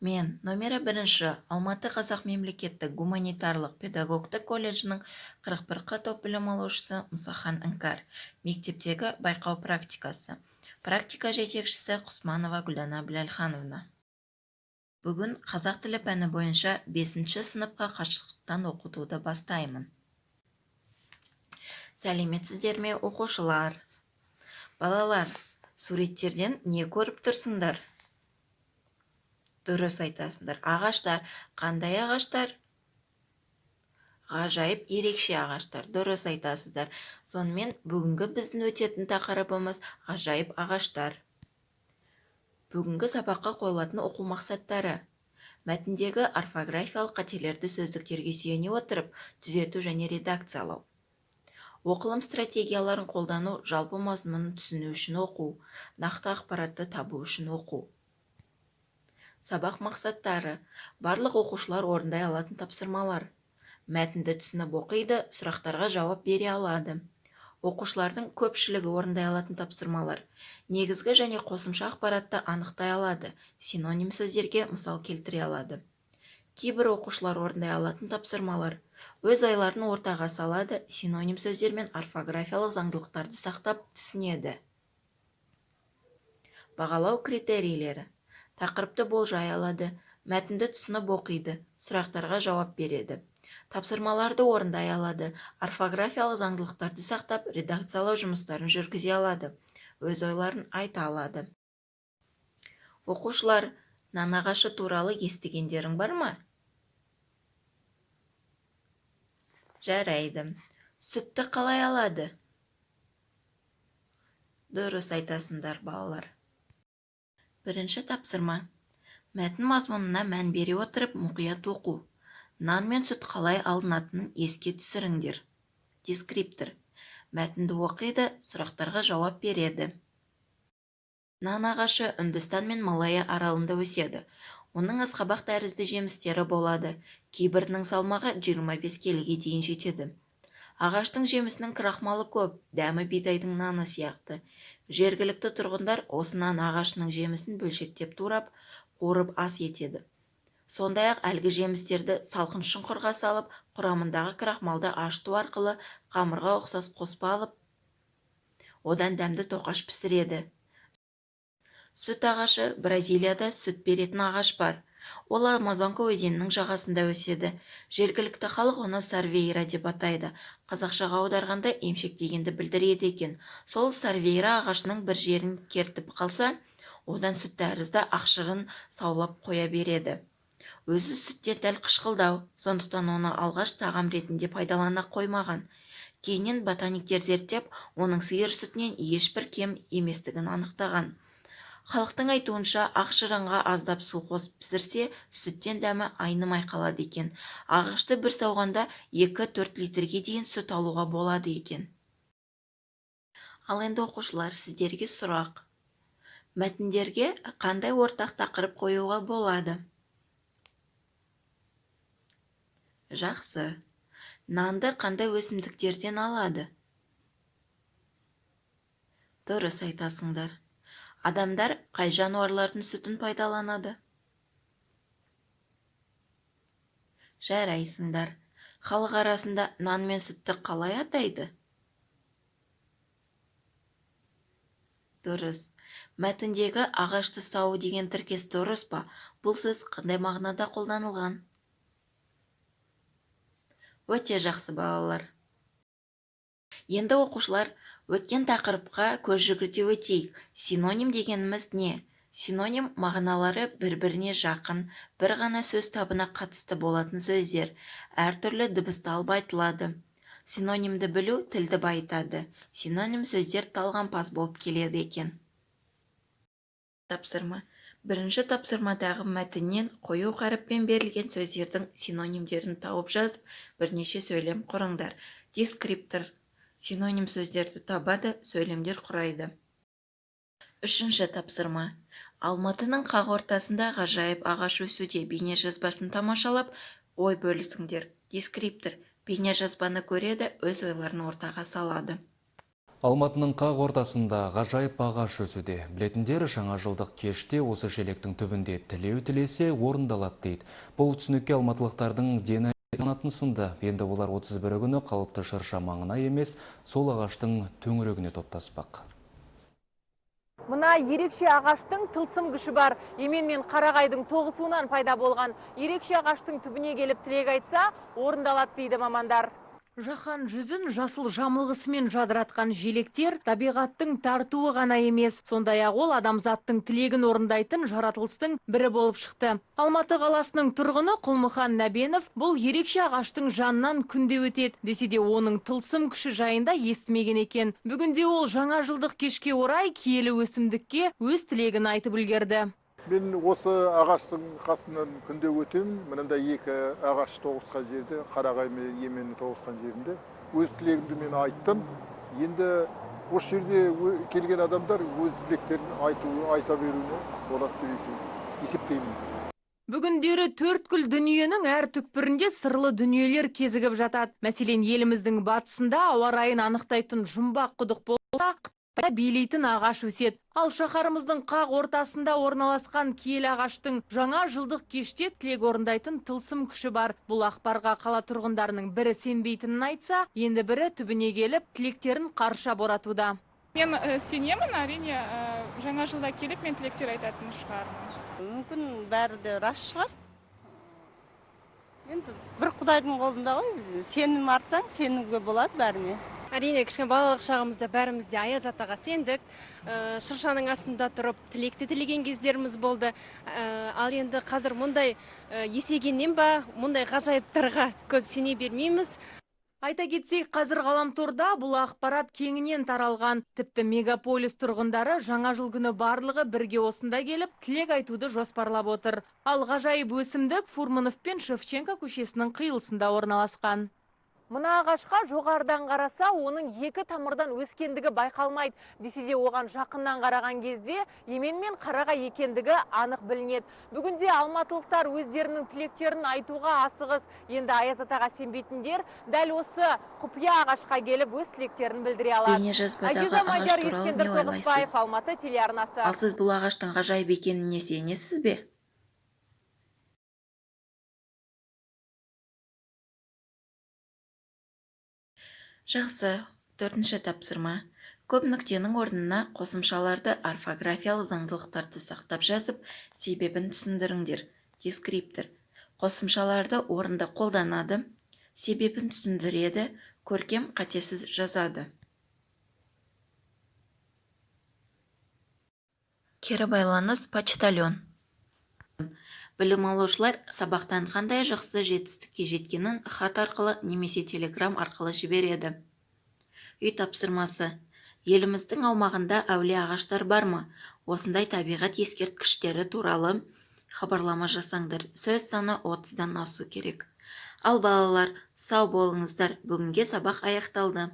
Мен, номері бірінші Алматы қазақ мемлекеттік гуманитарлық педагогтік колледжінің 41 Қ топ білім алушысы Мұсахан Іңкәр. Мектептегі байқау практикасы. Практика жетекшісі Құсманова Гүлдана Біләлхановна. Бүгін қазақ тілі пәні бойынша бесінші сыныпқа қашықтықтан оқытуды бастаймын. Сәлеметсіздер ме, оқушылар? Балалар, суреттерден не көріп тұрсыңдар? Дұрыс айтасыңдар, ағаштар. Қандай ағаштар? Ғажайып, ерекше ағаштар. Дұрыс айтасыздар. Сонымен, бүгінгі біздің өтетін тақырыбымыз – ғажайып ағаштар. Бүгінгі сабаққа қойылатын оқу мақсаттары: мәтіндегі орфографиялық қателерді сөздіктерге сүйене отырып түзету және редакциялау, оқылым стратегияларын қолдану, жалпы мазмұнын түсіну үшін оқу, нақты ақпаратты табу үшін оқу. Сабақ мақсаттары. Барлық оқушылар орындай алатын тапсырмалар: мәтінді түсініп оқиды, сұрақтарға жауап бере алады. Оқушылардың көпшілігі орындай алатын тапсырмалар: негізгі және қосымша ақпаратты анықтай алады, синоним сөздерге мысал келтіре алады. Кейбір оқушылар орындай алатын тапсырмалар: өз ойларын ортаға салады, синоним сөздер мен орфографиялық заңдылықтарды сақтап түсінеді. Бағалау критерийлері: тақырыпты болжай алады, мәтінді түсініп оқиды, сұрақтарға жауап береді, тапсырмаларды орындай алады, орфографиялық заңдылықтарды сақтап редакциялау жұмыстарын жүргізе алады, өз ойларын айта алады. Оқушылар, нан ағашы туралы естігендерің бар ма? Жарайды. Сүтті қалай алады? Дұрыс айтасыңдар, балалар. Бірінші тапсырма: мәтін мазмұнына мән бере отырып, мұқият оқу. Нан мен сүт қалай алынатынын еске түсіріңдер. Дескриптор: мәтінді оқиды, сұрақтарға жауап береді. Нан ағашы Үндістан мен Малайя аралында өседі. Оның асқабақ тәрізді жемістері болады. Кейбірінің салмағы 25 келіге дейін жетеді. Ағаштың жемісінің крахмалы көп, дәмі бидайдың наны сияқты. Жергілікті тұрғындар осы нан ағашының жемісін бөлшектеп турап, қуырып ас етеді. Сондай-ақ әлгі жемістерді салқын шұңқырға салып, құрамындағы крахмалды ашыту арқылы қамырға ұқсас қоспа алып, одан дәмді тоқаш пісіреді. Сүт ағашы. Бразилияда сүт беретін ағаш бар. Ол Амазонка өзенінің жағасында өседі. Жергілікті халық оны сарвейра деп атайды. Қазақшаға аударғанда емшек дегенді білдіреді екен. Сол сарвейра ағашының бір жерін кертіп қалса, одан сүт тәрізді ақшырын саулап қоя береді. Өзі сүттен дәл қышқылдау, сондықтан оны алғаш тағам ретінде пайдалана қоймаған. Кейіннен ботаниктер зерттеп, оның сиыр сүтінен ешбір кем еместігін анықтаған. Халықтың айтуынша, ақ шырынға аздап су қосып пісірсе, сүттен дәмі айнымай қалады екен. Ағашты бір сауғанда 2-4 литрге дейін сүт алуға болады екен. Ал енді, оқушылар, сіздерге сұрақ: мәтіндерге қандай ортақ тақырып қоюға болады? Жақсы. Нанды қандай өсімдіктерден алады? Дұрыс айтасыңдар. Адамдар қай жануарлардың сүтін пайдаланады? Жарайсыңдар. Халық арасында нан мен сүтті қалай атайды? Дұрыс. Мәтіндегі ағашты сауу деген тіркес дұрыс па? Бұл сөз қандай мағынада қолданылған? Өте жақсы, балалар. Енді, оқушылар, өткен тақырыпқа көз жүгірте өтейік. Синоним дегеніміз не? Синоним – мағыналары бір-біріне жақын, бір ғана сөз табына қатысты болатын сөздер, әртүрлі дыбысталып айтылады. Синонимді білу тілді байытады. Синоним сөздер талғампаз болып келеді екен. Тапсырма. Бірінші тапсырмадағы мәтіннен қою қаріппен берілген сөздердің синонимдерін тауып жазып, бірнеше сөйлем құрыңдар. Дескриптор: синоним сөздерді табады, сөйлемдер құрайды. Үшінші тапсырма. Алматының қақ ортасында ғажайып ағаш өсуде бейнежазбасын тамашалап, ой бөлісіңдер. Дескриптор: бейнежазбаны көреді, өз ойларын ортаға салады. Алматының қақ ортасында ғажайып ағаш өсуде. Білетіндер жаңа жылдық кеште осы желектің түбінде тілеу тілесе орындалады дейді. Бұл түсінікке алматылықтардың дені инанатын сынды. Енді олар 31 күні қалыпты шырша маңына емес, сол ағаштың төңірегіне топтаспақ. Мына ерекше ағаштың тылсым күші бар. Емен мен қарағайдың тоғысуынан пайда болған ерекше ағаштың түбіне келіп тілек айтса, орындалады дейді мамандар. Жаһан жүзін жасыл жамылғысымен жадыратқан желектер табиғаттың тартуы ғана емес, сондай-ақ ол адамзаттың тілегін орындайтын жаратылыстың бірі болып шықты. Алматы қаласының тұрғыны Құлмұхан Нәбенов бұл ерекше ағаштың жанынан күнде өтеді, десе де оның тылсым күші жайында естімеген екен. Бүгінде ол жаңа жылдық кешке орай киелі өсімдікке өз тілегін айтып үлгерді. Мен осы ағаштың қасынан күнде өтемін. Мынандай екі ағаш тоғысқан жерде, қарағай мен еменнің тоғысқан жерінде өз тілегімді мен айттым. Енді осы жерде келген адамдар өз тілектерін айта беруіне болады деп есептеймін. Бүгіндері төрткүл дүниенің әр түкпірінде сырлы дүниелер кезігіп жатады. Мәселен, еліміздің батысында ауа райын анықтайтын жұмбақ құдық болса, Қытайда билейтін ағаш өседі. Ал шаһарымыздың қақ ортасында орналасқан киелі ағаштың жаңа жылдық кеште тілек орындайтын тылсым күші бар. Бұл ақпарға қала тұрғындарының бірі сенбейтінін айтса, енді бірі түбіне келіп тілектерін қарша боратуда. Мен сенемін, әрине, жаңа жылда келіп мен тілектер айтатын шығармын. Мүмкін бәрі де рас шығар. Енді бір Құдайдың қолында ғой, сенім артсаң, сенуге болады бәріне. Әрине, кішкене балалық шағымызда бәріміз де Аяз атаға сендік, шыршаның астында тұрып тілекті тілеген кездеріміз болды. Ал енді қазір мұндай есейгеннен ба, мұндай ғажайыптарға көп сене бермейміз. Айта кетсек, қазір ғаламторда бұл ақпарат кеңінен таралған. Тіпті мегаполис тұрғындары жаңа жыл күні барлығы бірге осында келіп, тілек айтуды жоспарлап отыр. Ал ғажайып өсімдік Фурманов пен Шевченко көшесінің қиылысында орналасқан. Мына ағашқа жоғарыдан қараса, оның екі тамырдан өскендігі байқалмайды. Десе де оған жақыннан қараған кезде емен мен қарағай екендігі анық білінеді. Бүгінде алматылықтар өздерінің тілектерін айтуға асығыс. Енді Аяз атаға сенбейтіндер дәл осы құпия ағашқа келіп өз тілектерін білдіре алады. Бейнежазбадағы Айгүл ағаш Мадияр, туралы Ескендір не ойлайсыз? Тоғызбаев, Алматы телеарнасы. Ал сіз бұл ағаштың ғажайып екеніне сенесіз бе? Жақсы, төртінші тапсырма. Көп нүктенің орнына қосымшаларды орфографиялық заңдылықтарды сақтап жазып, себебін түсіндіріңдер. Дескриптор. Қосымшаларды орынды қолданады, себебін түсіндіреді, көркем қатесіз жазады. Кері байланыс почтальон. Білім алушылар сабақтан қандай жақсы жетістікке жеткенін хат арқылы немесе телеграм арқылы жібереді. Үй тапсырмасы. Еліміздің аумағында әулие ағаштар бар ма? Осындай табиғат ескерткіштері туралы хабарлама жасаңдар. Сөз саны 30-дан асу керек. Ал балалар, сау болыңыздар. Бүгінге сабақ аяқталды.